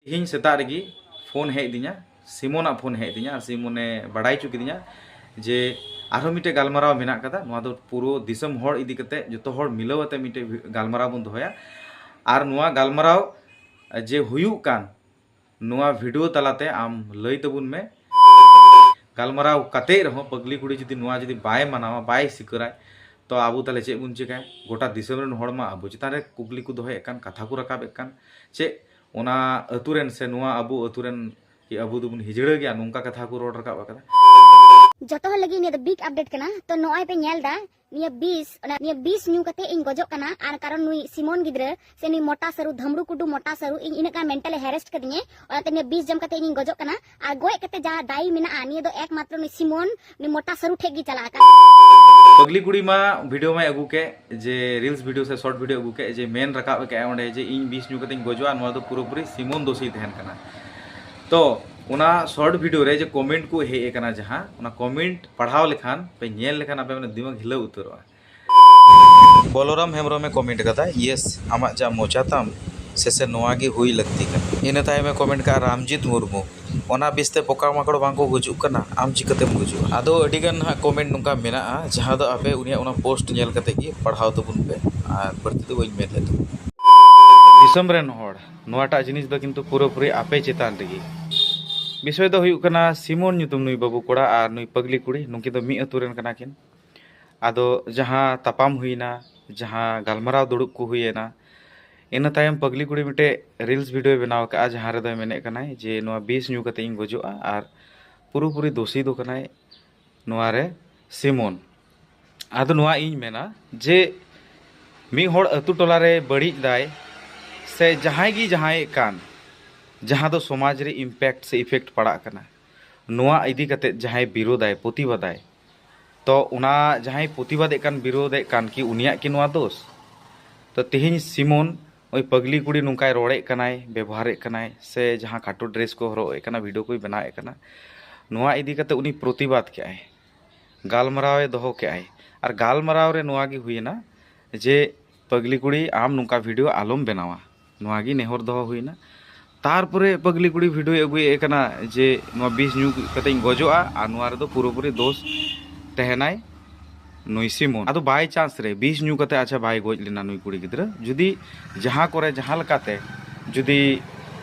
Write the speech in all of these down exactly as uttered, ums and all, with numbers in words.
ᱛᱮᱦᱮᱧ ᱥᱮᱛᱟᱜ ᱨᱮᱜᱮ ᱯᱷᱳᱱ ᱦᱮᱡ ᱟᱹᱫᱤᱧᱟ, ᱥᱤᱢᱚᱱᱟᱜ ᱯᱷᱳᱱ ᱦᱮᱡ ᱟᱹᱫᱤᱧᱟ᱾ ᱟᱨ ᱥᱤᱢᱚᱱᱮ ᱵᱟᱰᱟᱭ ᱦᱚᱪᱚ ᱠᱤᱫᱤᱧᱟ ᱡᱮ ᱟᱨᱦᱚᱸ ᱢᱤᱫᱴᱮᱡ ᱜᱟᱞᱢᱟᱨᱟᱣ ᱢᱮᱱᱟᱜ ᱠᱟᱫᱟ, ᱱᱚᱣᱟ ᱫᱚ ᱯᱩᱨᱟᱹ ᱫᱤᱥᱚᱢ ᱦᱚᱲ ᱤᱫᱤ ᱠᱟᱛᱮ, ᱡᱚᱛᱚ ᱦᱚᱲ ᱢᱤᱞᱟᱹᱣ ᱟᱛᱮ ᱢᱤᱫᱴᱮᱡ ᱜᱟᱞᱢᱟᱨᱟᱣ ᱵᱚᱱ ᱫᱚᱦᱚᱭᱟ᱾ ᱟᱨ ᱱᱚᱣᱟ ᱜᱟᱞᱢᱟᱨᱟᱣ ᱡᱮ ᱦᱩᱭᱩᱜ ᱠᱟᱱ, ᱱᱚᱣᱟ ᱵᱷᱤᱰᱤᱭᱳ ᱛᱟᱞᱟᱛᱮ ᱟᱢ ᱞᱟᱹᱭ ᱛᱟᱵᱚᱱ ᱢᱮ᱾ ᱜᱟᱞᱢᱟᱨᱟᱣ ᱠᱟᱛᱮ ᱨᱮᱦᱚᱸ ᱯᱟᱹᱜᱽᱞᱤ ᱠᱩᱲᱤ ᱡᱩᱫᱤ ᱱᱚᱣᱟ ᱡᱩᱫᱤ ᱵᱟᱭ ᱢᱟᱱᱟᱣᱟ, ᱵᱟᱭ ᱥᱤᱠᱟᱹᱨᱟᱭ, ᱛᱚ ᱟᱵᱚ ᱛᱟᱦᱞᱮ ᱪᱮᱫ ᱵᱚᱱ ᱪᱤᱠᱟᱹᱭᱟ? ᱜᱚᱴᱟ ᱫᱤᱥᱚᱢ ᱨᱮᱱ ᱦᱚᱲ ᱢᱟ ᱟᱵᱚ ᱪᱮᱛᱟᱱ ᱨᱮ ᱠᱩᱠᱞᱤ ᱠᱚ ᱫᱚᱦᱚᱭᱮᱫ ᱠᱟᱱ, ᱠᱟᱛᱷᱟ ᱠᱚ ᱨᱟᱠᱟᱵᱮᱫ ᱠᱟᱱ, ᱪᱮᱫ ᱚᱱᱟ ᱟᱹᱛᱩ ᱨᱮᱱ ᱥᱮ ᱱᱚᱣᱟ ᱟᱵᱚ ᱟᱹᱛᱩ ᱨᱮᱱ ᱠᱤ ᱟᱵᱚ ᱫᱚᱵᱚᱱ ᱦᱤᱡᱲᱟᱹ ᱜᱮᱭᱟ? ᱱᱚᱝᱠᱟ ᱠᱟᱛᱷᱟ ᱠᱚ ᱨᱚᱲ ᱨᱟᱠᱟᱵ ᱟᱠᱟᱫᱟ᱾ ᱡᱚᱛᱚ ᱦᱚᱲ ᱞᱟᱹᱜᱤᱫ ᱱᱤᱭᱟᱹ ᱫᱚ ᱵᱤᱜᱽ ᱟᱯᱰᱮᱴ ᱠᱟᱱᱟ᱾ ᱛᱚ ᱱᱚᱜᱼᱚᱭ ᱯᱮ ᱧᱮᱞ ᱫᱟ, ᱱᱤᱭᱟᱹ ᱵᱤᱥ, ᱚᱱᱟ ᱱᱤᱭᱟᱹ ᱵᱤᱥ ᱧᱩ ᱠᱟᱛᱮ ᱤᱧ ᱜᱚᱡᱚᱜ ᱠᱟᱱᱟ᱾ ᱟᱨ ᱠᱟᱨᱚᱱ ᱱᱩᱭ ᱥᱤᱢᱚᱱ ᱜᱤᱫᱽᱨᱟᱹ ᱥᱮ ᱱᱩᱭ ᱢᱚᱴᱟ ᱥᱟᱹᱨᱩ, ᱫᱷᱟᱢᱲᱩ ᱠᱩᱰᱩ ᱢᱚᱴᱟ ᱥᱟᱹᱨᱩ, ᱤᱧ ᱤᱱᱟᱹᱜ ᱜᱟᱱ ᱢᱮᱱᱴᱟᱞᱮ ᱦᱮᱨᱮᱥᱴ ᱠᱟᱫᱤᱧᱟ, ᱚᱱᱟᱛᱮ ᱱᱤᱭᱟᱹ ᱵᱤᱥ ᱡᱚᱢ ᱠᱟᱛᱮ ᱤᱧᱤᱧ ᱜᱚᱡᱚᱜ ᱠᱟᱱᱟ᱾ ᱟᱨ ᱜᱚᱡ ᱠᱟᱛᱮ ᱡᱟ ᱫᱟᱭᱤ ᱢᱮᱱᱟᱜᱼᱟ, ᱱᱤᱭᱟᱹ ᱫᱚ ᱮᱠᱢᱟᱛᱨᱚ ᱱᱩᱭ ᱥᱤᱢᱚᱱ, ᱱᱩᱭ ᱢᱚᱴᱟ ᱥᱟᱹᱨᱩ ᱴᱷᱮᱡ ᱜᱮ ᱪᱟᱞᱟᱜ ᱠᱟᱱᱟ᱾ ᱯᱟᱹᱜᱽᱞᱤ ᱠᱩᱲᱤ ᱢᱟ ᱵᱷᱤᱰᱤᱭᱳ ᱢᱟᱭ ᱟᱹᱜᱩ ᱠᱮᱫ, ᱡᱮ ᱨᱤᱞᱥ ᱵᱷᱤᱰᱤᱭᱳ ᱥᱮ ᱥᱚᱨᱴ ᱵᱷᱤᱰᱤᱭᱳ ᱟᱹᱜᱩ ᱠᱮᱫ, ᱡᱮ ᱢᱮᱱ ᱨᱟᱠᱟᱵ ᱠᱮᱫᱼᱟᱭ ᱚᱸᱰᱮ ᱡᱮ ᱤᱧ ᱵᱤᱥ ᱧᱩ ᱠᱟᱛᱮᱧ ᱜᱚᱡᱚᱜᱼᱟ, ᱱᱚᱣᱟ ᱫᱚ ᱯᱩᱨᱟᱹᱯᱩᱨᱤ ᱥᱤᱢᱚᱱ ᱫᱳᱥᱤ ᱛᱟᱦᱮᱱ ᱠᱟᱱᱟ᱾ ᱛᱚ ᱚᱱᱟ ᱥᱚᱨᱴ ᱵᱷᱤᱰᱤᱭᱳ ᱨᱮ ᱡᱮ ᱠᱚᱢᱮᱱᱴ ᱠᱚ ᱦᱮᱡ ᱟᱠᱟᱱᱟ, ᱡᱟᱦᱟᱸ ᱚᱱᱟ ᱠᱚᱢᱮᱱᱴ ᱯᱟᱲᱦᱟᱣ ᱞᱮᱠᱷᱟᱱ ᱯᱮ, ᱧᱮᱞ ᱞᱮᱠᱷᱟᱱ ᱟᱯᱮ ᱢᱟᱱᱮ ᱫᱤᱢᱟᱜᱽ ᱦᱤᱞᱟᱹᱣ ᱩᱛᱟᱹᱨᱚᱜᱼᱟ᱾ ᱵᱚᱞᱚᱨᱟᱢ ᱦᱮᱢᱵᱨᱚᱢᱮ ᱠᱚᱢᱮᱱᱴ ᱠᱟᱫᱟ, "ᱭᱮᱥ, ᱟᱢᱟᱜ ᱡᱟ ᱢᱚᱪᱟ ᱛᱟᱢ, ᱥᱮ ᱥᱮ ᱱᱚᱣᱟ ᱜᱮ ᱦᱩᱭ ᱞᱟᱹᱠᱛᱤ ᱠᱟᱱᱟ?" ᱤᱱᱟᱹ ᱛᱟᱭᱚᱢᱮ ᱠᱚᱢᱮᱱᱴ ᱠᱟᱜᱼᱟ ᱨᱟᱢᱡᱤᱛ ᱢᱩᱨᱢᱩ, "ᱚᱱᱟ ᱵᱤᱥ ᱛᱮ ᱯᱚᱠᱟ ᱢᱟᱠᱚᱲ ᱵᱟᱝ ᱠᱚ ᱜᱩᱡᱩᱜ ᱠᱟᱱᱟ, ᱟᱢ ᱪᱤᱠᱟᱹᱛᱮᱢ ᱜᱩᱡᱩᱜᱼᱟ?" ᱟᱫᱚ ᱟᱹᱰᱤ ᱜᱟᱱ ᱱᱟᱦᱟᱜ ᱠᱚᱢᱮᱱᱴ ᱱᱚᱝᱠᱟ ᱢᱮᱱᱟᱜᱼᱟ, ᱡᱟᱦᱟᱸ ᱫᱚ ᱟᱯᱮ ᱩᱱᱤᱭᱟᱜ ᱚᱱᱟ ᱯᱳᱥᱴ ᱧᱮᱞ ᱠᱟᱛᱮ ᱜᱮ ᱯᱟᱲᱦᱟᱣ ᱛᱟᱵᱚᱱ ᱯᱮ, ᱟᱨ ᱵᱟᱹᱲᱛᱤ ᱫᱚ ᱵᱟᱹᱧ ᱢᱮᱱ ᱞᱮᱫᱟ᱾ ᱫᱤᱥᱚᱢ ᱨᱮᱱ ᱦᱚᱲ, ᱱᱚᱣᱟᱴᱟᱜ ᱡᱤᱱᱤᱥ ᱫᱚ ᱠᱤᱱᱛᱩ ᱯᱩᱨᱟᱹᱯᱩᱨᱤ ᱟᱯᱮ ᱪᱮᱛᱟᱱ ᱨᱮᱜᱮ᱾ ᱵᱤᱥᱚᱭ ᱫᱚ ᱦᱩᱭᱩᱜ ᱠᱟᱱᱟ, ᱥᱤᱢᱚᱱ ᱧᱩᱛᱩᱢ ᱱᱩᱭ ᱵᱟᱹᱵᱩ ᱠᱚᱲᱟ ᱟᱨ ᱱᱩᱭ ᱯᱟᱹᱜᱽᱞᱤ ᱠᱩᱲᱤ, ᱱᱩᱠᱤᱱ ᱫᱚ ᱢᱤᱫ ᱟᱹᱛᱩ ᱨᱮᱱ ᱠᱟᱱᱟ ᱠᱤᱱ᱾ ᱟᱫᱚ ᱡᱟᱦᱟᱸ ᱛᱟᱯᱟᱢ ᱦᱩᱭᱱᱟ, ᱡᱟᱦᱟᱸ ᱜᱟᱞᱢᱟᱨᱟᱣ ᱫᱩᱲᱩᱵ ᱠᱚ ᱦᱩᱭᱮᱱᱟ, ᱤᱱᱟᱹ ᱛᱟᱭᱚᱢ ᱯᱟᱹᱜᱽᱞᱤ ᱠᱩᱲᱤ ᱢᱤᱫᱴᱮᱡ ᱨᱤᱞᱥ ᱵᱷᱤᱰᱤᱭᱳᱭ ᱵᱮᱱᱟᱣ ᱠᱟᱜᱼᱟ, ᱡᱟᱦᱟᱸ ᱨᱮᱫᱚᱭ ᱢᱮᱱᱮᱫ ᱠᱟᱱᱟᱭ ᱡᱮ ᱱᱚᱣᱟ ᱵᱤᱥ ᱧᱩ ᱠᱟᱛᱮ ᱤᱧ ᱜᱚᱡᱚᱜᱼᱟ, ᱟᱨ ᱯᱩᱨᱟᱹᱯᱩᱨᱤ ᱫᱳᱥᱤ ᱫᱚ ᱠᱟᱱᱟᱭ ᱱᱚᱣᱟ ᱨᱮ ᱥᱤᱢᱚᱱ᱾ ᱟᱫᱚ ᱱᱚᱣᱟ ᱤᱧ ᱢᱮᱱᱟ ᱡᱮ ᱢᱤᱫ ᱦᱚᱲ ᱟᱹᱛᱩ ᱴᱚᱞᱟ ᱨᱮ ᱵᱟᱹᱲᱤᱡ ᱫᱟᱭ, ᱥᱮ ᱡᱟᱦᱟᱸᱭ ᱜᱮ ᱡᱟᱦᱟᱸᱭᱮᱫ ᱠᱟᱱ, ᱡᱟᱦᱟᱸ ᱫᱚ ᱥᱚᱢᱟᱡᱽ ᱨᱮ ᱤᱢᱯᱮᱠᱴ ᱥᱮ ᱤᱯᱷᱮᱠᱴ ᱯᱟᱲᱟᱜ ᱠᱟᱱᱟ, ᱱᱚᱣᱟ ᱤᱫᱤ ᱠᱟᱛᱮ ᱡᱟᱦᱟᱸᱭ ᱵᱤᱨᱳᱫᱟᱭ, ᱯᱨᱚᱛᱤᱵᱟᱫᱟᱭ, ᱛᱚ ᱚᱱᱟ ᱡᱟᱦᱟᱸᱭ ᱯᱨᱚᱛᱤᱵᱟᱫᱮᱫ ᱠᱟᱱ, ᱵᱤᱨᱳᱫᱮᱫ ᱠᱟᱱ, ᱠᱤ ᱩᱱᱤᱭᱟᱜ ᱠᱤ ᱱᱚᱣᱟ ᱫᱳᱥ? ᱛᱚ ᱛᱮᱦᱮᱧ ᱥᱤᱢᱚᱱ, ᱳᱭ ᱯᱟᱹᱜᱽᱞᱤ ᱠᱩᱲᱤ ᱱᱚᱝᱠᱟᱭ ᱨᱚᱲᱮᱫ ᱠᱟᱱᱟᱭ, ᱵᱮᱵᱚᱦᱟᱨᱮᱫ ᱠᱟᱱᱟᱭ, ᱥᱮ ᱡᱟᱦᱟᱸ ᱠᱷᱟᱴᱚ ᱰᱨᱮᱥ ᱠᱚ ᱦᱚᱨᱚᱜ ᱮᱫ ᱠᱟᱱᱟ, ᱵᱷᱤᱰᱤᱭᱳ ᱠᱚᱭ ᱵᱮᱱᱟᱣᱮᱫ ᱠᱟᱱᱟ, ᱱᱚᱣᱟ ᱤᱫᱤ ᱠᱟᱛᱮ ᱩᱱᱤ ᱯᱨᱚᱛᱤᱵᱟᱫ ᱠᱮᱜᱼᱟᱭ, ᱜᱟᱞᱢᱟᱨᱟᱣ ᱮ ᱫᱚᱦᱚ ᱠᱮᱜᱼᱟᱭ᱾ ᱟᱨ ᱜᱟᱞᱢᱟᱨᱟᱣ ᱨᱮ ᱱᱚᱣᱟ ᱜᱮ ᱦᱩᱭᱮᱱᱟ ᱡᱮ, "ᱯᱟᱹᱜᱽᱞᱤ ᱠᱩᱲᱤ, ᱟᱢ ᱱᱚᱝᱠᱟ ᱵᱷᱤᱰᱤᱭᱳ ᱟᱞᱚᱢ ᱵᱮᱱᱟᱣᱟ", ᱱᱚᱣᱟ ᱜᱮ ᱱᱮᱦᱚᱨ ᱫᱚᱦᱚ ᱦᱩᱭᱮᱱᱟ᱾ ᱛᱟᱨᱯᱚᱨᱮ ᱯᱟᱜᱽᱞᱤ ᱠᱩᱲᱤ ᱵᱷᱤᱰᱤᱭᱳᱭ ᱟᱹᱜᱩᱭᱮᱫ ᱠᱟᱱᱟ ᱡᱮ ᱱᱚᱣᱟ ᱵᱤᱥ ᱧᱩ ᱠᱟᱛᱮᱧ ᱜᱚᱡᱚᱜᱼᱟ, ᱟᱨ ᱱᱚᱣᱟ ᱨᱮᱫᱚ ᱯᱩᱨᱟᱹᱯᱩᱨᱤ ᱫᱳᱥ ᱛᱟᱦᱮᱱᱟᱭ ᱱᱩᱭ ᱥᱤᱢᱚᱱ᱾ ᱟᱫᱚ ᱵᱟᱭ ᱪᱟᱱᱥ ᱨᱮ ᱵᱤᱥ ᱧᱩ ᱠᱟᱛᱮ ᱟᱪᱪᱷᱟ ᱵᱟᱭ ᱜᱚᱡ ᱞᱮᱱᱟ ᱱᱩᱭ ᱠᱩᱲᱤ ᱜᱤᱫᱽᱨᱟᱹ, ᱡᱩᱫᱤ ᱡᱟᱦᱟᱸ ᱠᱚᱨᱮ ᱡᱟᱦᱟᱸ ᱞᱮᱠᱟᱛᱮ ᱡᱩᱫᱤ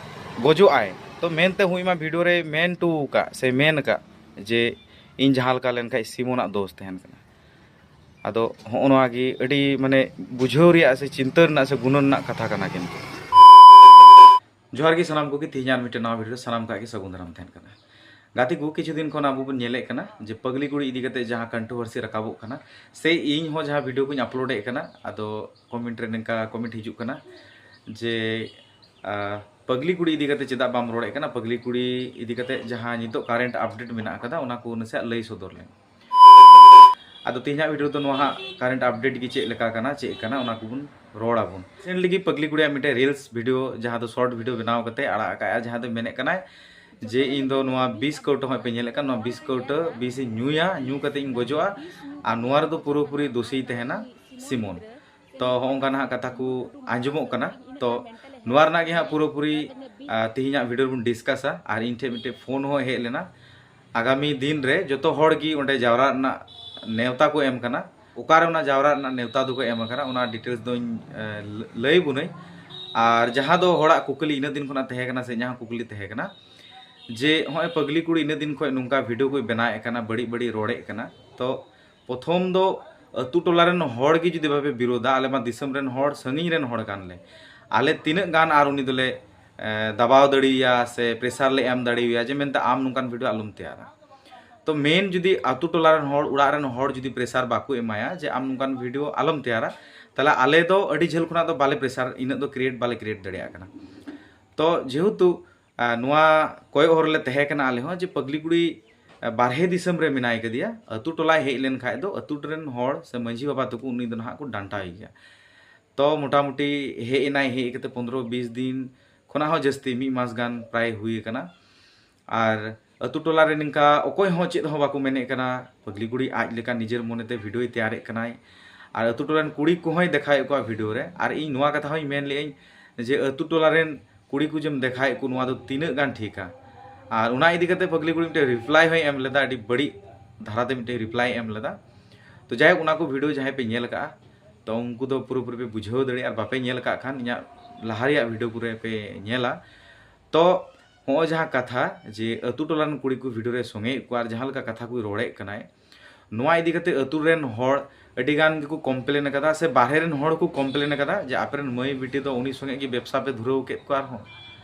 ᱜᱚᱡᱚᱜ ᱟᱭ, ᱛᱚ ᱢᱮᱱᱛᱮ ᱦᱩᱭ ᱢᱟ ᱵᱷᱤᱰᱤᱭᱳ ᱨᱮ ᱢᱮᱱ ᱦᱚᱴᱚ ᱟᱠᱟᱫ ᱥᱮ ᱢᱮᱱ ᱟᱠᱟᱫ ᱡᱮ ᱤᱧ ᱡᱟᱦᱟᱸ ᱞᱮᱠᱟ ᱞᱮᱱᱠᱷᱟᱱ ᱥᱤᱢᱚᱱᱟᱜ ᱫᱳᱥ ᱛᱟᱦᱮᱱ ᱠᱟᱱᱟ᱾ ᱟᱫᱚ ᱦᱚᱸᱜᱼᱚ ᱱᱚᱣᱟ ᱜᱮ ᱟᱹᱰᱤ ᱢᱟᱱᱮ ᱵᱩᱡᱷᱟᱹᱣ ᱨᱮᱭᱟᱜ ᱥᱮ ᱪᱤᱱᱛᱟᱹ ᱨᱮᱱᱟᱜ ᱥᱮ ᱜᱩᱱᱟᱹᱱ ᱨᱮᱱᱟᱜ ᱠᱟᱛᱷᱟ ᱠᱟᱱᱟ ᱠᱤᱱᱛᱩ᱾ ᱡᱚᱦᱟᱨ ᱜᱮ ᱥᱟᱱᱟᱢ ᱠᱚᱜᱮ, ᱛᱮᱦᱮᱧ ᱟᱨ ᱢᱤᱫᱴᱮᱱ ᱱᱟᱣᱟ ᱵᱷᱤᱰᱤᱭᱳ ᱨᱮ ᱥᱟᱱᱟᱢ ᱠᱚᱣᱟᱜ ᱜᱮ ᱥᱟᱹᱜᱩᱱ ᱫᱟᱨᱟᱢ ᱛᱟᱦᱮᱱ ᱠᱟᱱᱟ᱾ ᱜᱟᱛᱮ ᱠᱚ, ᱠᱤᱪᱷᱩ ᱫᱤᱱ ᱠᱷᱚᱱ ᱟᱵᱚ ᱵᱚᱱ ᱧᱮᱞᱮᱫ ᱠᱟᱱᱟ ᱡᱮ ᱯᱟᱜᱽᱞᱤ ᱠᱩᱲᱤ ᱤᱫᱤ ᱠᱟᱛᱮ ᱡᱟᱦᱟᱸ ᱠᱚᱱᱴᱨᱳᱵᱷᱟᱨᱥᱤ ᱨᱟᱠᱟᱵᱚᱜ ᱠᱟᱱᱟ, ᱥᱮ ᱤᱧ ᱦᱚᱸ ᱡᱟᱦᱟᱸ ᱵᱷᱤᱰᱤᱭᱳ ᱠᱚᱧ ᱟᱯᱞᱳᱰᱮᱫ ᱠᱟᱱᱟ, ᱟᱫᱚ ᱠᱚᱢᱮᱱᱴ ᱨᱮ ᱱᱚᱝᱠᱟ ᱠᱚᱢᱮᱱᱴ ᱦᱤᱡᱩᱜ ᱠᱟᱱᱟ ᱡᱮ ᱟᱨ ᱯᱟᱜᱽᱞᱤ ᱠᱩᱲᱤ ᱤᱫᱤ ᱠᱟᱛᱮ ᱪᱮᱫᱟᱜ ᱵᱟᱢ ᱨᱚᱲᱮᱫ ᱠᱟᱱᱟ? ᱯᱟᱜᱽᱞᱤ ᱠᱩᱲᱤ ᱤᱫᱤ ᱠᱟᱛᱮ ᱡᱟᱦᱟᱸ ᱱᱤᱛᱚᱜ ᱠᱟᱨᱮᱱᱴ ᱟᱯᱰᱮᱴ ᱢᱮᱱᱟᱜ ᱟᱠᱟᱫᱟ, ᱚᱱᱟ ᱠᱚ ᱱᱟᱥᱮᱭᱟᱜ ᱞᱟᱹᱭ ᱥᱚᱫᱚᱨ ᱞᱮᱢ᱾ ᱟᱫᱚ ᱛᱮᱦᱮᱧᱟᱜ ᱵᱷᱤᱰᱤᱭᱳ ᱫᱚ ᱱᱚᱣᱟ ᱦᱟᱸᱜ ᱠᱟᱨᱮᱱᱴ ᱟᱯᱰᱮᱴ ᱜᱮ ᱪᱮᱫ ᱞᱮᱠᱟ ᱠᱟᱱᱟ, ᱪᱮᱫ ᱠᱟᱱᱟ, ᱚᱱᱟ ᱠᱚᱵᱚᱱ ᱨᱚᱲ ᱟᱵᱚᱱ᱾ ᱨᱤᱥᱮᱱᱴᱞᱤ ᱜᱮ ᱯᱟᱜᱽᱞᱤ ᱠᱩᱲᱤᱭᱟᱜ ᱢᱤᱫᱴᱮᱱ ᱨᱤᱞᱥ ᱵᱷᱤᱰᱤᱭᱳ, ᱡᱟᱦᱟᱸ ᱫᱚ ᱥᱚᱨᱴ ᱵᱷᱤᱰᱤᱭᱳ ᱵᱮᱱᱟᱣ ᱠᱟᱛᱮ ᱟᱲᱟᱜ ᱟᱠᱟᱫᱼᱟ, ᱡᱟᱦᱟᱸ ᱫᱚ ᱢᱮᱱᱮᱫ ᱠᱟᱱᱟᱭ ᱡᱮ ᱤᱧ ᱫᱚ ᱱᱚᱣᱟ ᱵᱤᱥ ᱠᱟᱹᱣᱴᱟᱹ, ᱦᱚᱸᱜᱼᱚᱭ ᱯᱮ ᱧᱮᱞᱮᱫ ᱠᱟᱱ, ᱱᱚᱣᱟ ᱵᱤᱥ ᱠᱟᱹᱣᱴᱟᱹ ᱵᱤᱥ ᱤᱧ ᱧᱩᱭᱟ, ᱧᱩ ᱠᱟᱛᱮ ᱤᱧ ᱜᱚᱡᱚᱜᱼᱟ, ᱟᱨ ᱱᱚᱣᱟ ᱨᱮᱫᱚ ᱯᱩᱨᱟᱹᱯᱩᱨᱤ ᱫᱳᱥᱤᱭ ᱛᱟᱦᱮᱱᱟ ᱥᱤᱢᱚᱱ᱾ ᱛᱚ ᱦᱚᱸᱜᱼᱚ ᱱᱚᱝᱠᱟ ᱱᱟᱦᱟᱜ ᱠᱟᱛᱷᱟ ᱠᱚ ᱟᱸᱡᱚᱢᱚᱜ ᱠᱟᱱᱟ᱾ ᱛᱚ ᱱᱚᱣᱟ ᱨᱮᱱᱟᱜ ᱜᱮ ᱦᱟᱸᱜ ᱯᱩᱨᱟᱹᱯᱩᱨᱤ, ᱟᱨ, ᱛᱮᱦᱮᱧᱟᱜ ᱵᱷᱤᱰᱤᱭᱳ ᱨᱮᱵᱚᱱ ᱰᱤᱥᱠᱟᱥᱟ᱾ ᱟᱨ ᱤᱧ ᱴᱷᱮᱱ ᱢᱤᱫᱴᱮᱡ ᱯᱷᱳᱱ ᱦᱚᱸ ᱦᱮᱡ ᱞᱮᱱᱟ, ᱟᱜᱟᱢᱤ ᱫᱤᱱ ᱨᱮ ᱡᱚᱛᱚ ᱦᱚᱲ ᱜᱮ ᱚᱸᱰᱮ ᱡᱟᱣᱨᱟ ᱨᱮᱱᱟᱜ ᱱᱮᱣᱛᱟ ᱠᱚ ᱮᱢ ᱠᱟᱱᱟ᱾ ᱚᱠᱟᱨᱮ ᱚᱱᱟ ᱡᱟᱣᱨᱟ ᱨᱮᱱᱟᱜ ᱱᱮᱣᱛᱟ ᱫᱚᱠᱚ ᱮᱢ ᱟᱠᱟᱱᱟ, ᱚᱱᱟ ᱰᱤᱴᱮᱞᱥ ᱫᱚᱧ, ᱮ, ᱞᱟᱹᱭ ᱵᱚᱱᱟᱹᱧ᱾ ᱟᱨ ᱡᱟᱦᱟᱸ ᱫᱚ ᱦᱚᱲᱟᱜ ᱠᱩᱠᱞᱤ ᱤᱱᱟᱹᱜ ᱫᱤᱱ ᱠᱷᱚᱱᱟᱜ ᱛᱟᱦᱮᱸ ᱠᱟᱱᱟ, ᱥᱮ ᱤᱧᱟᱹᱜ ᱦᱚᱸ ᱠᱩᱠᱞᱤ ᱛᱟᱦᱮᱸ ᱠᱟᱱᱟ ᱡᱮ ᱦᱚᱸᱜᱼᱚᱭ ᱯᱟᱜᱽᱞᱤ ᱠᱩᱲᱤ ᱤᱱᱟᱹᱜ ᱫᱤᱱ ᱠᱷᱚᱱ ᱱᱚᱝᱠᱟ ᱵᱷᱤᱰᱤᱭᱳ ᱠᱚᱭ ᱵᱮᱱᱟᱣᱮᱫ ᱠᱟᱱᱟ, ᱵᱟᱹᱲᱤᱡ ᱵᱟᱹᱲᱤᱡ ᱨᱚᱲᱮᱫ ᱠᱟᱱᱟ, ᱛᱚ ᱯᱨᱚᱛᱷᱚᱢ ᱫᱚ ᱟᱹᱛᱩ ᱴᱚᱞᱟ ᱨᱮᱱ ᱦᱚᱲ ᱜᱮ ᱡᱩᱫᱤ ᱵᱟᱯᱮ ᱵᱤᱨᱳᱫᱟ, ᱟᱞᱮ ᱢᱟ ᱫᱤᱥᱚᱢ ᱨᱮᱱ ᱦᱚᱲ, ᱥᱟᱺᱜᱤᱧ ᱨᱮᱱ ᱦᱚᱲ ᱠᱟᱱᱞᱮ, ᱟᱞᱮ ᱛᱤᱱᱟᱹᱜ ᱜᱟᱱ ᱟᱨ ᱩᱱᱤ ᱫᱚᱞᱮ, ᱮ, ᱫᱟᱵᱟᱣ ᱫᱟᱲᱮᱣᱟᱭᱟ ᱥᱮ ᱯᱨᱮᱥᱟᱨ ᱞᱮ ᱮᱢ ᱫᱟᱲᱮᱣᱟᱭᱟ ᱡᱮ ᱢᱮᱱᱛᱮ ᱟᱢ ᱱᱚᱝᱠᱟᱱ ᱵᱷᱤᱰᱤᱭᱳ ᱟᱞᱚᱢ ᱛᱮᱭᱟᱨᱟ᱾ ᱛᱚ ᱢᱮᱱ ᱡᱩᱫᱤ ᱟᱹᱛᱩ ᱴᱚᱞᱟ ᱨᱮᱱ ᱦᱚᱲ, ᱚᱲᱟᱜ ᱨᱮᱱ ᱦᱚᱲ ᱡᱩᱫᱤ ᱯᱨᱮᱥᱟᱨ ᱵᱟᱠᱚ ᱮᱢᱟᱭᱟ ᱡᱮ ᱟᱢ ᱱᱚᱝᱠᱟᱱ ᱵᱷᱤᱰᱤᱭᱳ ᱟᱞᱚᱢ ᱛᱮᱭᱟᱨᱟ, ᱛᱟᱦᱚᱞᱮ ᱟᱞᱮ ᱫᱚ ᱟᱹᱰᱤ ᱡᱷᱟᱹᱞ ᱠᱷᱚᱱᱟᱜ ᱫᱚ ᱵᱟᱞᱮ ᱯᱨᱮᱥᱟᱨ, ᱤᱱᱟᱹᱜ ᱫᱚ ᱠᱨᱤᱭᱮᱴ ᱵᱟᱞᱮ ᱠᱨᱤᱭᱮᱴ ᱫᱟᱲᱮᱭᱟᱜ ᱠᱟᱱᱟ᱾ ᱛᱚ ᱡᱮᱦᱮᱛᱩ ᱟᱨ ᱱᱚᱣᱟ ᱠᱚᱭᱚᱜ ᱦᱚᱨ ᱨᱮᱞᱮ ᱛᱟᱦᱮᱸ ᱠᱟᱱᱟ ᱟᱞᱮ ᱦᱚᱸ, ᱡᱮ ᱯᱟᱜᱽᱞᱤ ᱠᱩᱲᱤ, ᱟᱨ ᱵᱟᱨᱦᱮ ᱫᱤᱥᱚᱢ ᱨᱮ ᱢᱮᱱᱟᱭ ᱠᱟᱫᱮᱭᱟ, ᱟᱹᱛᱩ ᱴᱚᱞᱟᱭ ᱦᱮᱡ ᱞᱮᱱ ᱠᱷᱟᱡ ᱫᱚ ᱟᱹᱛᱩ ᱨᱮᱱ ᱦᱚᱲ ᱥᱮ ᱢᱟᱺᱡᱷᱤ ᱵᱟᱵᱟ ᱛᱟᱠᱚ ᱩᱱᱤ ᱫᱚ ᱱᱟᱦᱟᱜ ᱠᱚ ᱰᱟᱱᱴᱟᱣᱮ ᱜᱮᱭᱟ᱾ ᱛᱚ ᱢᱚᱴᱟᱢᱩᱴᱤ ᱦᱮᱡ ᱮᱱᱟᱭ, ᱦᱮᱡ ᱠᱟᱛᱮ ᱯᱚᱱᱫᱽᱨᱚ ᱵᱤᱥ ᱫᱤᱱ ᱠᱷᱚᱱᱟᱜ ᱦᱚᱸ ᱡᱟᱹᱥᱛᱤ, ᱢᱤᱫ ᱢᱟᱥ ᱜᱟᱱ ᱯᱨᱟᱭ ᱦᱩᱭ ᱟᱠᱟᱱᱟ᱾ ᱟᱨ ᱟᱹᱛᱩ ᱴᱚᱞᱟ ᱨᱮ ᱱᱤᱝᱠᱟ ᱚᱠᱚᱭ ᱦᱚᱸ ᱪᱮᱫ ᱦᱚᱸ ᱵᱟᱠᱚ ᱢᱮᱱᱮᱫ ᱠᱟᱱᱟ᱾ ᱯᱟᱜᱽᱞᱤ ᱠᱩᱲᱤ ᱟᱡ ᱞᱮᱠᱟ ᱱᱤᱡᱮᱨ ᱢᱚᱱᱮᱛᱮ ᱵᱷᱤᱰᱤᱭᱳᱭ ᱛᱮᱭᱟᱨᱮᱫ ᱠᱟᱱᱟᱭ, ᱟᱨ ᱟᱹᱛᱩ ᱴᱚᱞᱟ ᱨᱮᱱ ᱠᱩᱲᱤ ᱠᱚᱦᱚᱸᱭ ᱫᱮᱠᱷᱟᱣᱮᱫ ᱠᱚᱣᱟ ᱵᱷᱤᱰᱤᱭᱳ ᱨᱮ᱾ ᱟᱨ ᱤᱧ ᱱᱚᱣᱟ ᱠᱟᱛᱷᱟ ᱦᱚᱸᱧ ᱢᱮᱱ ᱞᱮᱜᱼᱟᱹᱧ ᱡᱮ ᱟᱹᱛᱩ ᱴᱚᱞᱟ ᱨᱮᱱ ᱠᱩᱲᱤ ᱠᱚ ᱡᱮᱢ ᱫᱮᱠᱷᱟᱭᱮᱫ ᱠᱚ, ᱱᱚᱣᱟ ᱫᱚ ᱛᱤᱱᱟᱹᱜ ᱜᱟᱱ ᱴᱷᱤᱠᱟ? ᱟᱨ ᱚᱱᱟ ᱤᱫᱤ ᱠᱟᱛᱮ ᱯᱟᱜᱽᱞᱤ ᱠᱩᱲᱤ ᱢᱤᱫᱴᱮᱱ ᱨᱤᱯᱞᱟᱭ ᱦᱚᱸᱭ ᱮᱢ ᱞᱮᱫᱟ, ᱟᱹᱰᱤ ᱵᱟᱹᱲᱤᱡ ᱫᱷᱟᱨᱟᱛᱮ ᱢᱤᱫᱴᱮᱱ ᱨᱤᱯᱞᱟᱭ ᱮᱢ ᱞᱮᱫᱟ᱾ ᱛᱚ ᱡᱟᱭᱦᱳᱠ, ᱚᱱᱟ ᱠᱚ ᱵᱷᱤᱰᱤᱭᱳ ᱡᱟᱦᱟᱸᱭ ᱯᱮ ᱧᱮᱞ ᱟᱠᱟᱫᱼᱟ, ᱛᱚ ᱩᱱᱠᱩ ᱫᱚ ᱯᱩᱨᱟᱹᱯᱩᱨᱤ ᱯᱮ ᱵᱩᱡᱷᱟᱹᱣ ᱫᱟᱲᱮᱭᱟᱜᱼᱟ, ᱟᱨ ᱵᱟᱯᱮ ᱧᱮᱞ ᱟᱠᱟᱫ ᱠᱷᱟᱱ ᱤᱧᱟᱹᱜ ᱞᱟᱦᱟ ᱨᱮᱭᱟᱜ ᱵᱷᱤᱰᱤᱭᱳ ᱠᱚᱨᱮ ᱯᱮ ᱧᱮᱞᱟ᱾ ᱛᱚ ᱦᱚᱸᱜᱼᱚᱭ ᱡᱟᱦᱟᱸ ᱠᱟᱛᱷᱟ ᱡᱮ ᱟᱹᱛᱩ ᱴᱚᱞᱟ ᱨᱮᱱ ᱠᱩᱲᱤ ᱠᱚ ᱵᱷᱤᱰᱤᱭᱳ ᱨᱮ ᱥᱚᱸᱜᱮᱭᱮᱫ ᱠᱚᱣᱟ ᱟᱨ ᱡᱟᱦᱟᱸ ᱞᱮᱠᱟ ᱠᱟᱛᱷᱟ ᱠᱚᱭ ᱨᱚᱲᱮᱫ ᱠᱟᱱᱟᱭ, ᱱᱚᱣᱟ ᱤᱫᱤ ᱠᱟᱛᱮ ᱟᱹᱛᱩ ᱨᱮᱱ ᱦᱚᱲ ᱟᱹᱰᱤ ᱜᱟᱱ ᱜᱮᱠᱚ ᱠᱚᱢᱯᱞᱮᱱ ᱟᱠᱟᱫᱟ, ᱥᱮ ᱵᱟᱦᱨᱮ ᱨᱮᱱ ᱦᱚᱲ ᱠᱚ ᱠᱚᱢᱯᱞᱮᱱ ᱟᱠᱟᱫᱟ ᱡᱮ ᱟᱯᱮ ᱨᱮᱱ ᱢᱟᱹᱭ ᱵᱤᱴᱤ ᱫᱚ ᱩᱱᱤ ᱥᱚᱸᱜᱮ ᱜᱮ ᱵᱮᱵᱽᱥᱟ ᱯᱮ ᱫᱷᱩᱨᱟᱹᱣ ᱠᱮᱫ ᱠᱚᱣᱟ ᱟᱨᱦᱚᱸ᱾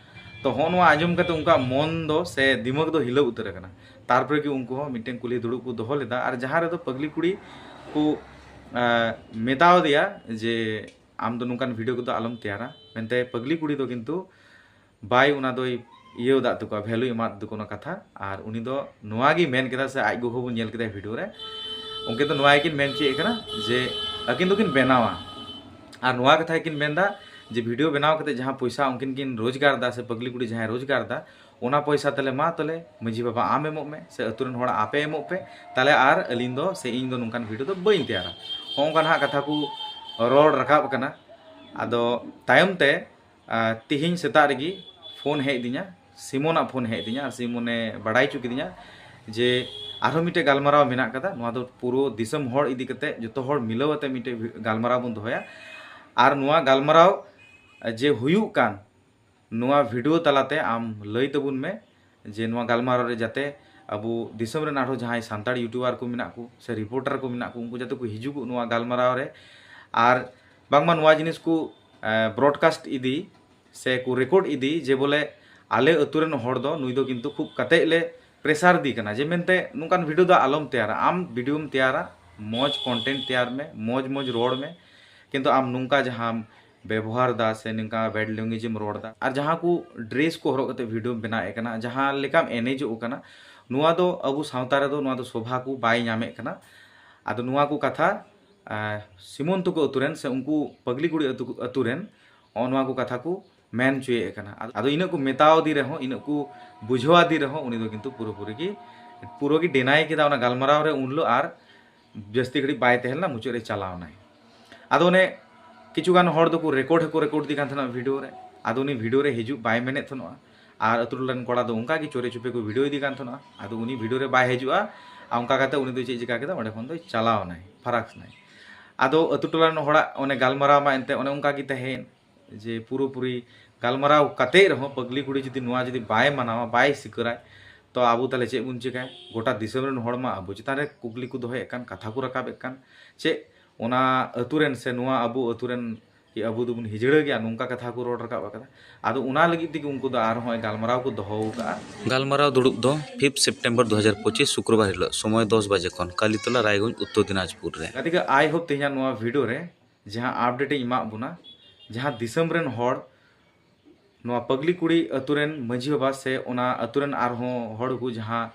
ᱛᱚ ᱦᱚᱸᱜᱼᱚ ᱱᱚᱣᱟ ᱟᱸᱡᱚᱢ ᱠᱟᱛᱮ ᱩᱱᱠᱩᱣᱟᱜ ᱢᱚᱱ ᱫᱚ ᱥᱮ ᱫᱤᱢᱟᱜᱽ ᱫᱚ ᱦᱤᱞᱟᱹᱣ ᱩᱛᱟᱹᱨ ᱟᱠᱟᱱᱟ᱾ ᱛᱟᱨᱯᱚᱨᱮ ᱜᱮ ᱩᱱᱠᱩ ᱦᱚᱸ ᱢᱤᱫᱴᱮᱱ ᱠᱩᱞᱦᱤ ᱫᱩᱲᱩᱵ ᱠᱚ ᱫᱚᱦᱚ ᱞᱮᱫᱟ, ᱟᱨ ᱡᱟᱦᱟᱸ ᱨᱮᱫᱚ ᱯᱟᱜᱽᱞᱤ ᱠᱩᱲᱤ ᱠᱚ, ᱟᱸ, ᱢᱮᱛᱟᱣ ᱫᱮᱭᱟ ᱡᱮ ᱟᱢ ᱫᱚ ᱱᱚᱝᱠᱟᱱ ᱵᱷᱤᱰᱤᱭᱳ ᱠᱚᱫᱚ ᱟᱞᱚᱢ ᱛᱮᱭᱟᱨᱟ ᱢᱮᱱᱛᱮ, ᱯᱟᱜᱽᱞᱤ ᱠᱩᱲᱤ ᱫᱚ ᱠᱤᱱᱛᱩ ᱵᱟᱭ ᱚᱱᱟ ᱫᱚᱭ ᱤᱭᱟᱹ ᱟᱫ ᱛᱟᱠᱚᱣᱟ, ᱵᱷᱮᱞᱩᱭ ᱮᱢᱟᱫ ᱛᱟᱠᱚ ᱚᱱᱟ ᱠᱟᱛᱷᱟ᱾ ᱟᱨ ᱩᱱᱤ ᱫᱚ ᱱᱚᱣᱟ ᱜᱮᱭ ᱢᱮᱱ ᱠᱮᱫᱟ, ᱥᱮ ᱟᱡ ᱜᱚᱜᱚ ᱵᱚᱱ ᱧᱮᱞ ᱠᱮᱫᱟ ᱵᱷᱤᱰᱤᱭᱳ ᱨᱮ, ᱩᱱᱠᱤᱱ ᱫᱚ ᱱᱚᱣᱟ ᱜᱮᱠᱤᱱ ᱢᱮᱱ ᱦᱚᱪᱚᱭᱮᱫ ᱠᱟᱱᱟ ᱡᱮ ᱟᱹᱠᱤᱱ ᱫᱚᱠᱤᱱ ᱵᱮᱱᱟᱣᱟ᱾ ᱟᱨ ᱱᱚᱣᱟ ᱠᱟᱛᱷᱟ ᱜᱮᱠᱤᱱ ᱢᱮᱱᱫᱟ ᱡᱮ ᱵᱷᱤᱰᱤᱭᱳ ᱵᱮᱱᱟᱣ ᱠᱟᱛᱮ ᱡᱟᱦᱟᱸ ᱯᱚᱭᱥᱟ ᱩᱱᱠᱤᱱ ᱠᱤᱱ ᱨᱳᱡᱽᱜᱟᱨ ᱮᱫᱟ, ᱥᱮ ᱯᱟᱜᱽᱞᱤ ᱠᱩᱲᱤ ᱡᱟᱦᱟᱸᱭ ᱨᱳᱡᱽᱜᱟᱨ ᱮᱫᱟ, ᱚᱱᱟ ᱯᱚᱭᱥᱟ ᱛᱟᱦᱞᱮ ᱢᱟ ᱛᱟᱦᱞᱮ ᱢᱟᱹᱡᱷᱤ ᱵᱟᱵᱟ ᱟᱢ ᱮᱢᱚᱜ ᱢᱮ, ᱥᱮ ᱟᱹᱛᱩ ᱨᱮᱱ ᱦᱚᱲ ᱟᱯᱮ ᱮᱢᱚᱜ ᱯᱮ, ᱛᱟᱦᱞᱮ ᱟᱨ ᱟᱹᱞᱤᱧ ᱫᱚ ᱥᱮ ᱤᱧ ᱫᱚ ᱱᱚᱝᱠᱟᱱ ᱵᱷᱤᱰᱤᱭᱳ ᱫᱚ ᱵᱟᱹᱧ ᱛᱮᱭᱟᱨᱟ᱾ ᱦᱚᱸᱜᱼᱚ ᱱᱚᱝᱠᱟ ᱱᱟᱦᱟᱜ ᱠᱟᱛᱷᱟ ᱠᱚ ᱨᱚᱲ ᱨᱟᱠᱟᱵ ᱟᱠᱟᱱᱟ᱾ ᱟᱫᱚ ᱛᱟᱭᱚᱢ ᱛᱮ, ᱟᱨ ᱛᱤᱦᱤᱧ ᱥᱮᱛᱟᱜ ᱨᱮᱜᱮ ᱯᱷᱳᱱ ᱦᱮᱡ ᱟᱹᱫᱤᱧᱟ, ᱥᱤᱢᱚᱱᱟᱜ ᱯᱷᱳᱱ ᱦᱮᱡ ᱟᱹᱫᱤᱧᱟ, ᱟᱨ ᱥᱤᱢᱚᱱᱮ ᱵᱟᱲᱟᱭ ᱦᱚᱪᱚ ᱠᱤᱫᱤᱧᱟ ᱡᱮ ᱟᱨᱦᱚᱸ ᱢᱤᱫᱴᱮᱡ ᱜᱟᱞᱢᱟᱨᱟᱣ ᱢᱮᱱᱟᱜ ᱠᱟᱫᱟ᱾ ᱱᱚᱣᱟ ᱫᱚ ᱯᱩᱨᱟᱹ ᱫᱤᱥᱚᱢ ᱦᱚᱲ ᱤᱫᱤ ᱠᱟᱛᱮ, ᱡᱚᱛᱚ ᱦᱚᱲ ᱢᱤᱞᱟᱹᱣ ᱟᱛᱮ ᱢᱤᱫᱴᱮᱡ ᱜᱟᱞᱢᱟᱨᱟᱣ ᱵᱚᱱ ᱫᱚᱦᱚᱭᱟ᱾ ᱟᱨ ᱱᱚᱣᱟ ᱜᱟᱞᱢᱟᱨᱟᱣ ᱡᱮ ᱦᱩᱭᱩᱜ ᱠᱟᱱ, ᱱᱚᱣᱟ ᱵᱷᱤᱰᱤᱭᱳ ᱛᱟᱞᱟᱛᱮ ᱟᱢ ᱞᱟᱹᱭ ᱛᱟᱵᱚᱱ ᱢᱮ ᱡᱮ ᱱᱚᱣᱟ ᱜᱟᱞᱢᱟᱨᱟᱣ ᱨᱮ ᱡᱟᱛᱮ ᱟᱵᱚ ᱫᱤᱥᱚᱢ ᱨᱮᱱ ᱟᱨᱦᱚᱸ ᱡᱟᱦᱟᱸᱭ ᱥᱟᱱᱛᱟᱲ ᱭᱩᱴᱩᱵᱟᱨ ᱠᱚ ᱢᱮᱱᱟᱜ ᱠᱚ ᱥᱮ ᱨᱤᱯᱳᱨᱴᱟᱨ ᱠᱚ ᱢᱮᱱᱟᱜ ᱠᱚ, ᱩᱱᱠᱩ ᱡᱟᱛᱮ ᱠᱚ ᱦᱤᱡᱩᱜᱚᱜ ᱱᱚᱣᱟ ᱜᱟᱞᱢᱟᱨᱟᱣ ᱨᱮ᱾ ᱟᱨ ᱵᱟᱝᱢᱟ ᱱᱚᱣᱟ ᱡᱤᱱᱤᱥ ᱠᱚ ᱵᱨᱚᱰᱠᱟᱥᱴ ᱤᱫᱤ ᱥᱮ ᱠᱚ ᱨᱮᱠᱚᱨᱰ ᱤᱫᱤ ᱡᱮ ᱵᱚᱞᱮ ᱟᱞᱮ ᱟᱹᱛᱩ ᱨᱮᱱ ᱦᱚᱲ ᱫᱚ ᱱᱩᱭ ᱫᱚ ᱠᱤᱱᱛᱩ ᱠᱷᱩᱵ ᱠᱟᱛᱮᱡ ᱞᱮ ᱯᱨᱮᱥᱟᱨ ᱫᱤ ᱠᱟᱱᱟ ᱡᱮ ᱢᱮᱱᱛᱮ ᱱᱚᱝᱠᱟᱱ ᱵᱷᱤᱰᱤᱭᱳ ᱫᱚ ᱟᱞᱚᱢ ᱛᱮᱭᱟᱨᱟ᱾ ᱟᱢ ᱵᱷᱤᱰᱤᱭᱳᱢ ᱛᱮᱭᱟᱨᱟ, ᱢᱚᱡᱽ ᱠᱚᱱᱴᱮᱱᱴ ᱛᱮᱭᱟᱨ ᱢᱮ, ᱢᱚᱡᱽ ᱢᱚᱡᱽ ᱨᱚᱲ ᱢᱮ, ᱠᱤᱱᱛᱩ ᱟᱢ ᱱᱚᱝᱠᱟ ᱡᱟᱦᱟᱸᱢ ᱵᱮᱵᱚᱦᱟᱨ ᱫᱟ ᱥᱮ ᱱᱚᱝᱠᱟ ᱵᱮᱰ ᱞᱮᱝᱜᱩᱭᱮᱡᱽ ᱮᱢ ᱨᱚᱲ ᱫᱟ ᱟᱨ ᱡᱟᱦᱟᱸ ᱠᱚ ᱰᱨᱮᱥ ᱠᱚ ᱦᱚᱨᱚᱜ ᱠᱟᱛᱮ ᱵᱷᱤᱰᱤᱭᱳᱢ ᱵᱮᱱᱟᱣᱮᱫ ᱠᱟᱱᱟ, ᱡᱟᱦᱟᱸ ᱞᱮᱠᱟᱢ ᱮᱱᱮᱡᱚᱜ ᱠᱟᱱᱟ, ᱱᱚᱣᱟ ᱫᱚ ᱟᱵᱚ ᱥᱟᱶᱛᱟ ᱨᱮᱫᱚ ᱱᱚᱣᱟ ᱫᱚ ᱥᱚᱵᱷᱟ ᱠᱚ ᱵᱟᱭ ᱧᱟᱢᱮᱫ ᱠᱟᱱᱟ᱾ ᱟᱫᱚ ᱱᱚᱣᱟ ᱠᱚ ᱠᱟᱛᱷᱟ, ᱟᱸ, ᱥᱤᱢᱚᱱ ᱛᱟᱠᱚ ᱟᱹᱛᱩ ᱨᱮᱱ ᱥᱮ ᱩᱱᱠᱩ ᱯᱟᱜᱽᱞᱤ ᱠᱩᱲᱤ ᱟᱹᱛᱩ, ᱟᱹᱛᱩ ᱨᱮᱱ ᱱᱚᱜᱼᱚ ᱱᱚᱣᱟ ᱠᱚ ᱠᱟᱛᱷᱟ ᱠᱚ ᱢᱮᱱ ᱦᱚᱪᱚᱭᱮᱫ ᱠᱟᱱᱟ᱾ ᱟᱫᱚ ᱤᱱᱟᱹᱜ ᱠᱚ ᱢᱮᱛᱟᱣ ᱟᱫᱮ ᱨᱮᱦᱚᱸ, ᱤᱱᱟᱹᱜ ᱠᱚ ᱵᱩᱡᱷᱟᱹᱣ ᱟᱫᱮ ᱨᱮᱦᱚᱸ, ᱩᱱᱤ ᱫᱚ ᱠᱤᱱᱛᱩ ᱯᱩᱨᱟᱹᱯᱩᱨᱤ ᱜᱮ, ᱯᱩᱨᱟᱹ ᱜᱮ ᱰᱮᱱᱟᱭ ᱠᱮᱫᱟ ᱚᱱᱟ ᱜᱟᱞᱢᱟᱨᱟᱣ ᱨᱮ ᱩᱱ ᱦᱤᱞᱳᱜ, ᱟᱨ ᱡᱟᱹᱥᱛᱤ ᱜᱷᱟᱹᱲᱤᱡ ᱵᱟᱭ ᱛᱟᱦᱮᱸ ᱞᱮᱱᱟ, ᱢᱩᱪᱟᱹᱫ ᱨᱮ ᱪᱟᱞᱟᱣ ᱮᱱᱟᱭ᱾ ᱟᱫᱚ ᱚᱱᱮ ᱠᱤᱪᱷᱩ ᱜᱟᱱ ᱦᱚᱲ ᱫᱚᱠᱚ ᱨᱮᱠᱚᱨᱰ ᱦᱚᱸᱠᱚ ᱨᱮᱠᱚᱨᱰ ᱤᱫᱤ ᱠᱟᱱ ᱛᱟᱦᱮᱱᱟ ᱵᱷᱤᱰᱤᱭᱳ ᱨᱮ, ᱟᱫᱚ ᱩᱱᱤ ᱵᱷᱤᱰᱤᱭᱳ ᱨᱮ ᱦᱤᱡᱩᱜ ᱵᱟᱭ ᱢᱮᱱᱮᱫ ᱛᱟᱦᱮᱱᱚᱜᱼᱟ᱾ ᱟᱨ ᱟᱹᱛᱩ ᱴᱚᱞᱟ ᱨᱮᱱ ᱠᱚᱲᱟ ᱫᱚ ᱚᱱᱠᱟ ᱜᱮ ᱪᱳᱨᱮ ᱪᱩᱯᱮ ᱠᱚ ᱵᱷᱤᱰᱤᱭᱳ ᱤᱫᱤ ᱠᱟᱱ ᱛᱟᱦᱮᱱᱚᱜᱼᱟ᱾ ᱟᱫᱚ ᱩᱱᱤ ᱵᱷᱤᱰᱤᱭᱳ ᱨᱮ ᱵᱟᱭ ᱦᱤᱡᱩᱜᱼᱟ᱾ ᱟᱨ ᱚᱱᱠᱟ ᱠᱟᱛᱮ ᱩᱱᱤ ᱫᱚ ᱪᱮᱫ ᱪᱤᱠᱟ ᱠᱮᱫᱟ, ᱚᱸᱰᱮ ᱠᱷᱚᱱ ᱫᱚᱭ ᱪᱟᱞᱟᱣ ᱮᱱᱟᱭ, ᱯᱷᱟᱨᱟᱠ ᱮᱱᱟᱭ᱾ ᱟᱫᱚ ᱟᱹᱛᱩ ᱴᱚᱞᱟ ᱨᱮᱱ ᱦᱚᱲᱟᱜ ᱚᱱᱮ ᱜᱟᱞᱢᱟᱨᱟᱣ ᱢᱟ ᱮᱱᱛᱮ ᱚᱱᱮ ᱚᱱᱠᱟ ᱜᱮ ᱛᱟᱦᱮᱸᱭᱮᱱ, ᱡᱮ ᱯᱩᱨᱟᱹᱯᱩᱨᱤ ᱜᱟᱞᱢᱟᱨᱟᱣ ᱠᱟᱛᱮ ᱨᱮᱦᱚᱸ ᱯᱟᱹᱜᱽᱞᱤ ᱠᱩᱲᱤ ᱡᱩᱫᱤ ᱱᱚᱣᱟ ᱡᱩᱫᱤ ᱵᱟᱭ ᱢᱟᱱᱟᱣᱟ, ᱵᱟᱭ ᱥᱤᱠᱟᱹᱨᱟᱭ, ᱛᱚ ᱟᱵᱚ ᱛᱟᱦᱞᱮ ᱪᱮᱫ ᱵᱚᱱ ᱪᱤᱠᱟᱹᱭᱟ? ᱜᱚᱴᱟ ᱫᱤᱥᱚᱢ ᱨᱮᱱ ᱦᱚᱲ ᱢᱟ ᱟᱵᱚ ᱪᱮᱛᱟᱱ ᱨᱮ ᱠᱩᱠᱞᱤ ᱠᱚ ᱫᱚᱦᱚᱭᱮᱫ ᱠᱟᱱ, ᱠᱟᱛᱷᱟ ᱠᱚ ᱨᱟᱠᱟᱵᱮᱫ ᱠᱟᱱ, ᱪᱮᱫ ᱚᱱᱟ ᱟᱹᱛᱩ ᱨᱮᱱ ᱥᱮ ᱱᱚᱣᱟ ᱟᱵᱚ ᱟᱹᱛᱩ ᱨᱮᱱ ᱠᱤ ᱟᱵᱚ ᱫᱚᱵᱚᱱ ᱦᱤᱡᱲᱟᱹ ᱜᱮᱭᱟ, ᱱᱚᱝᱠᱟ ᱠᱟᱛᱷᱟ ᱠᱚ ᱨᱚᱲ ᱨᱟᱠᱟᱵ ᱟᱠᱟᱫᱟ᱾ ᱟᱫᱚ ᱚᱱᱟ ᱞᱟᱹᱜᱤᱫ ᱛᱮᱜᱮ ᱩᱱᱠᱩ ᱫᱚ ᱟᱨᱦᱚᱸ ᱜᱟᱞᱢᱟᱨᱟᱣ ᱠᱚ ᱫᱚᱦᱚ ᱟᱠᱟᱫᱼᱟ᱾ ᱜᱟᱞᱢᱟᱨᱟᱣ ᱫᱩᱲᱩᱵ ᱫᱚ ᱯᱷᱤᱯᱛᱷ ᱥᱮᱯᱴᱮᱢᱵᱚᱨ ᱫᱩ ᱦᱟᱡᱟᱨ ᱯᱚᱸᱪᱤᱥ, ᱥᱩᱠᱨᱚᱵᱟᱨ ᱦᱤᱞᱳᱜ, ᱥᱚᱢᱚᱭ ᱫᱚᱥ ᱵᱟᱡᱮ ᱠᱷᱚᱱ, ᱠᱟᱞᱤᱛᱚᱞᱟ, ᱨᱟᱭᱜᱚᱸᱡᱽ, ᱩᱛᱛᱚᱨ ᱫᱤᱱᱟᱡᱽᱯᱩᱨ ᱨᱮ᱾ ᱜᱟᱛᱮ ᱠᱚ, I hope ᱛᱮᱦᱮᱧᱟᱜ ᱱᱚᱣᱟ ᱵᱷᱤᱰᱤᱭᱳ ᱨᱮ ᱡᱟᱦᱟᱸ ᱟᱯᱰᱮᱴ ᱤᱧ ᱮᱢᱟᱜ ᱵᱚᱱᱟ, ᱡᱟᱦᱟᱸ ᱫᱤᱥᱚᱢ ᱨᱮᱱ ᱦᱚᱲ ᱱᱚᱣᱟ ᱯᱟᱜᱽᱞᱤ ᱠᱩᱲᱤ ᱟᱹᱛᱩ ᱨᱮᱱ ᱢᱟᱹᱡᱷᱤ ᱵᱟᱵᱟ ᱥᱮ ᱚᱱᱟ ᱟᱹᱛᱩ ᱨᱮᱱ ᱟᱨᱦᱚᱸ ᱦᱚᱲ ᱠᱚ ᱡᱟᱦᱟᱸ,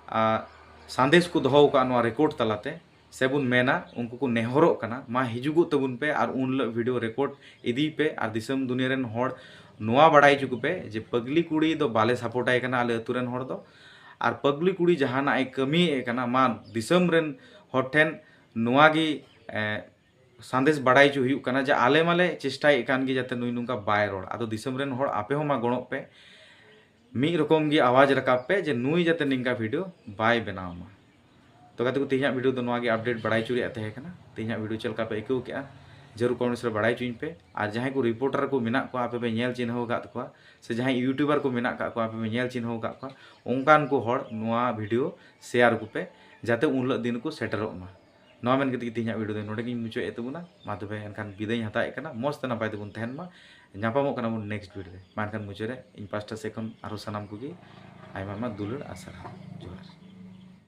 ᱟ, ᱥᱟᱸᱫᱮᱥ ᱠᱚ ᱫᱚᱦᱚ ᱟᱠᱟᱫ ᱱᱚᱣᱟ ᱨᱮᱠᱚᱨᱰ ᱛᱟᱞᱟᱛᱮ, ᱥᱮᱵᱚᱱ ᱢᱮᱱᱟ, ᱩᱱᱠᱩ ᱠᱚ ᱱᱮᱦᱚᱨᱚᱜ ᱠᱟᱱᱟ, ᱢᱟ ᱦᱤᱡᱩᱜᱚᱜ ᱛᱟᱵᱚᱱ ᱯᱮ ᱟᱨ ᱩᱱ ᱦᱤᱞᱳᱜ ᱵᱷᱤᱰᱤᱭᱳ ᱨᱮᱠᱚᱨᱰ ᱤᱫᱤᱭ ᱯᱮ ᱟᱨ ᱫᱤᱥᱚᱢ ᱫᱩᱱᱤᱭᱟᱹ ᱨᱮᱱ ᱦᱚᱲ ᱱᱚᱣᱟ ᱵᱟᱲᱟᱭ ᱦᱚᱪᱚ ᱠᱚᱯᱮ ᱡᱮ ᱯᱟᱜᱽᱞᱤ ᱠᱩᱲᱤ ᱫᱚ ᱵᱟᱞᱮ ᱥᱟᱯᱳᱨᱴ ᱟᱭ ᱠᱟᱱᱟ ᱟᱞᱮ ᱟᱹᱛᱩ ᱨᱮᱱ ᱦᱚᱲ ᱫᱚ, ᱟᱨ ᱯᱟᱜᱽᱞᱤ ᱠᱩᱲᱤ ᱡᱟᱦᱟᱱᱟᱜ ᱮ ᱠᱟᱹᱢᱤᱭᱮᱫ ᱠᱟᱱᱟ, ᱢᱟ ᱫᱤᱥᱚᱢ ᱨᱮᱱ ᱦᱚᱲ ᱴᱷᱮᱱ ᱱᱚᱣᱟ ᱜᱮ, ᱮ, ᱥᱟᱸᱫᱮᱥ ᱵᱟᱲᱟᱭ ᱦᱚᱪᱚ ᱦᱩᱭᱩᱜ ᱠᱟᱱᱟ ᱡᱮ ᱟᱞᱮ ᱢᱟᱞᱮ ᱪᱮᱥᱴᱟᱭᱮᱫ ᱠᱟᱱ ᱜᱮ ᱡᱟᱛᱮ ᱱᱩᱭ ᱱᱚᱝᱠᱟ ᱵᱟᱭ ᱨᱚᱲ᱾ ᱟᱫᱚ ᱫᱤᱥᱚᱢ ᱨᱮᱱ ᱦᱚᱲ, ᱟᱯᱮ ᱦᱚᱸ ᱢᱟ ᱜᱚᱲᱚᱜ ᱯᱮ, ᱢᱤᱫ ᱨᱚᱠᱚᱢ ᱜᱮ ᱟᱣᱟᱡᱽ ᱨᱟᱠᱟᱵ ᱯᱮ ᱡᱮ ᱱᱩᱭ ᱡᱟᱛᱮ ᱱᱤᱝᱠᱟ ᱵᱷᱤᱰᱤᱭᱳ ᱵᱟᱭ ᱵᱮᱱᱟᱣ ᱢᱟ᱾ ᱛᱚ ᱜᱟᱛᱮ ᱠᱚ, ᱛᱮᱦᱮᱧᱟᱜ ᱵᱷᱤᱰᱤᱭᱳ ᱫᱚ ᱱᱚᱣᱟ ᱜᱮ ᱟᱯᱰᱮᱴ ᱵᱟᱲᱟᱭ ᱦᱚᱪᱚ ᱨᱮᱭᱟᱜ ᱛᱟᱦᱮᱸ ᱠᱟᱱᱟ᱾ ᱛᱮᱦᱮᱧᱟᱜ ᱵᱷᱤᱰᱤᱭᱳ ᱪᱮᱫ ᱞᱮᱠᱟ ᱯᱮ ᱟᱹᱭᱠᱟᱹᱣ ᱠᱮᱜᱼᱟ, ᱡᱟᱹᱨᱩᱲ ᱠᱚᱢᱮᱱᱴᱥ ᱨᱮ ᱵᱟᱲᱟᱭ ᱦᱚᱪᱚᱧ ᱯᱮ᱾ ᱟᱨ ᱡᱟᱦᱟᱸᱭ ᱠᱚ ᱨᱤᱯᱳᱨᱴᱟᱨ ᱠᱚ ᱢᱮᱱᱟᱜ ᱠᱚᱣᱟ, ᱟᱯᱮ ᱯᱮ ᱧᱮᱞ ᱪᱤᱱᱦᱟᱹᱣ ᱟᱠᱟᱫ ᱠᱚᱣᱟ, ᱥᱮ ᱡᱟᱦᱟᱸᱭ ᱭᱩᱴᱩᱵᱟᱨ ᱠᱚ ᱢᱮᱱᱟᱜ ᱟᱠᱟᱫ ᱠᱚᱣᱟ, ᱟᱯᱮ ᱯᱮ ᱧᱮᱞ ᱪᱤᱱᱦᱟᱹᱣ ᱟᱠᱟᱫ ᱠᱚᱣᱟ, ᱚᱱᱠᱟᱱ ᱠᱚ ᱦᱚᱲ ᱱᱚᱣᱟ ᱵᱷᱤᱰᱤᱭᱳ ᱥᱮᱭᱟᱨ ᱟᱠᱚ ᱯᱮ, ᱡᱟᱛᱮ ᱩᱱ ᱦᱤᱞᱳᱜ ᱫᱤᱱ ᱠᱚ ᱥᱮᱴᱮᱨᱚᱜ ᱢᱟ᱾ ᱱᱚᱣᱟ ᱢᱮᱱ ᱠᱟᱛᱮ ᱜᱮ ᱛᱮᱦᱮᱧᱟᱜ ᱵᱷᱤᱰᱤᱭᱳ ᱫᱚ ᱱᱚᱰᱮ ᱜᱤᱧ ᱢᱩᱪᱟᱹᱫ ᱮᱫ ᱛᱟᱵᱚᱱᱟ᱾ ᱢᱟ ᱛᱚᱵᱮ ᱮᱱᱠᱷᱟᱱ ᱵᱤᱫᱟᱹᱭ ᱤᱧ ᱦᱟᱛᱟᱣᱮᱫ ᱠᱟᱱᱟ᱾ ᱢᱚᱡᱽ ᱛᱮ ᱱᱟᱯᱟᱭ ᱛᱮᱵᱚᱱ ᱛᱟᱦᱮᱱ ᱢᱟ᱾ ᱧᱟᱯᱟᱢᱚᱜ ᱠᱟᱱᱟ ᱵᱚᱱ ᱱᱮᱠᱥᱴ ᱵᱷᱤᱰᱤᱭᱳ ᱨᱮ᱾ ᱢᱟ ᱮᱱᱠᱷᱟᱱ ᱢᱩᱪᱟᱹᱫ ᱨᱮ ᱤᱧ ᱯᱟᱥᱴᱟ ᱥᱮᱫ ᱠᱷᱚᱱ ᱟᱨᱦᱚᱸ ᱥᱟᱱᱟᱢ ᱠᱚᱜᱮ ᱟᱭᱢᱟ ᱟᱭᱢᱟ ᱫᱩᱞᱟᱹᱲ ᱟᱨ ᱥᱟᱨᱦᱟᱣ᱾ ᱡᱚᱦᱟᱨ᱾